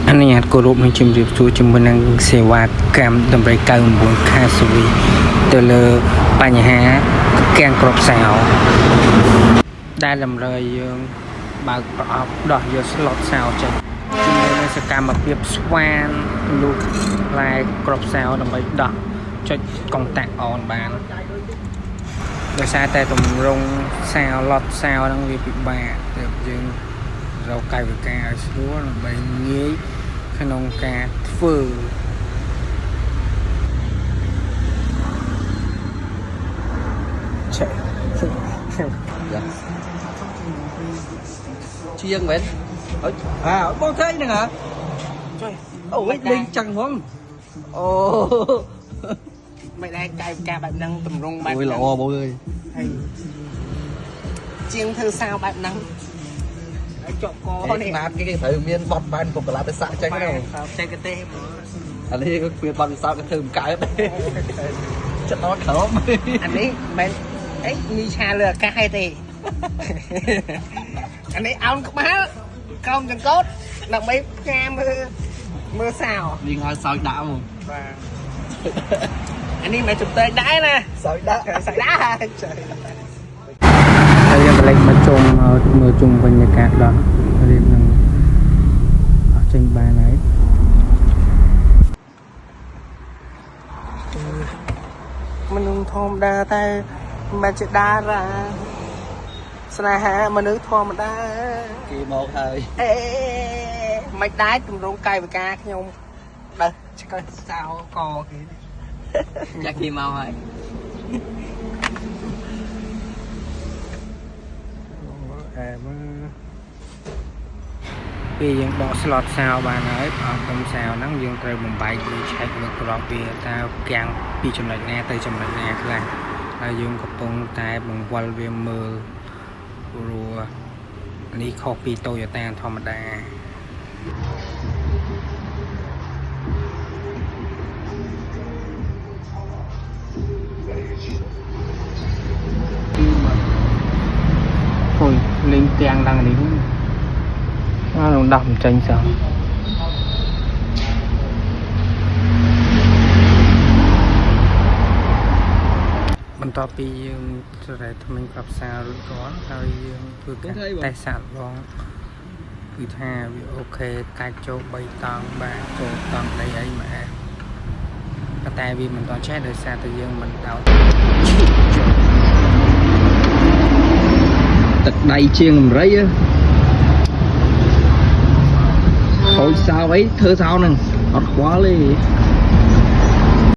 អនុញ្ញាតគោរពនឹងជម្រាបសួរជាមួយនឹងសេវាកម្មដំរី99 Car Service ទៅលើបញ្ហាកាំងក្របសោដែលតម្រូវឲ្យយើងបើកប្រអប់ដោះយកស្លុតសោចេញជាមួយនឹងសកម្មភាពស្វានលូកផ្លែក្របសោដើម្បីដោះចុចកុងតាក់ on បានដោយសារតែតម្រង់សោឡុតសោហ្នឹងវាពិបាកទើបយើងរកកាយវិការឲ្យស្រួលដើម្បីងាយក្នុងការធ្វើ ឆេ ជាងមែនអើអាបងធ្វើអីហ្នឹងហ៎ ជួយ អូយលេងចឹងហ្មងអូ មិនដែរកាយវិការបែបហ្នឹងតម្រង់បែប អូយល្អបងអើយ ហើយជាងធ្វើសោបែបហ្នឹងហើយជាប់កនេះ ស្នាតគេគេត្រូវមានបត់បែនបុគ្គលិកទេសៈចឹងហ្នឹង បច្ចេកទេសហ្មង អានេះក៏គ្មានបត់ពិសោធន៍គេធ្វើមិនកើតចិត្តដល់ក្រោម អានេះមិនអីមីឆាលើអាកាសឯទេអានេះអោនក្បាលក្រោមចង្កូតដើម្បីផ្កាមើលមើលសោ នាងឲ្យសោយដាក់ហ្មង បាទអានេះមិនចំតេកដែរណា សោយដាក់ សាច់ដែរហើយយើងកលេចមកជុំមកមើលជុំវិញនៃការដោះរៀបនឹងអស់ចេញបានហើយមនុស្សធម្មតាតែមិនជាតារាស្នេហាមនុស្សធម្មតា គេមកហើយ អេមិនដែរទម្រង់កាយវិការខ្ញុំដោះឆ្កឹះសោកគេ ចាក់គេមកហើយ អែមពេលយើងដកស្លុតសោបានហើយអស់ដុំសោហ្នឹងយើងត្រូវបំបែកវាឆែកមើលក្របវាតើកាំងពីចំណុចណាទៅចំណុចណាខ្លះហើយយើងកំពុងតែបង្វិលវាមើលព្រោះនេះខុសពី Toyota ធម្មតាអូយលេងទាំងឡើងនេះអើនឹងដោះមិនចេញសោះបន្ទាប់ពីយើងស្រែថ្មិញប្រាប់សាររួចរាល់ហើយយើងធ្វើការតេស្តសាកល្បងគឺថាវាអូខេកាច់ចូល3តង់បាទចូលតង់ដីអីមកអាប៉ុន្តែវាមិនតន់ឆេះដោយសារតែយើងមិនដោតឈឺចុះ ទឹកដៃជាងអមរីហូចសោអីធ្វើសោហ្នឹងអត់ខ្វល់ទេ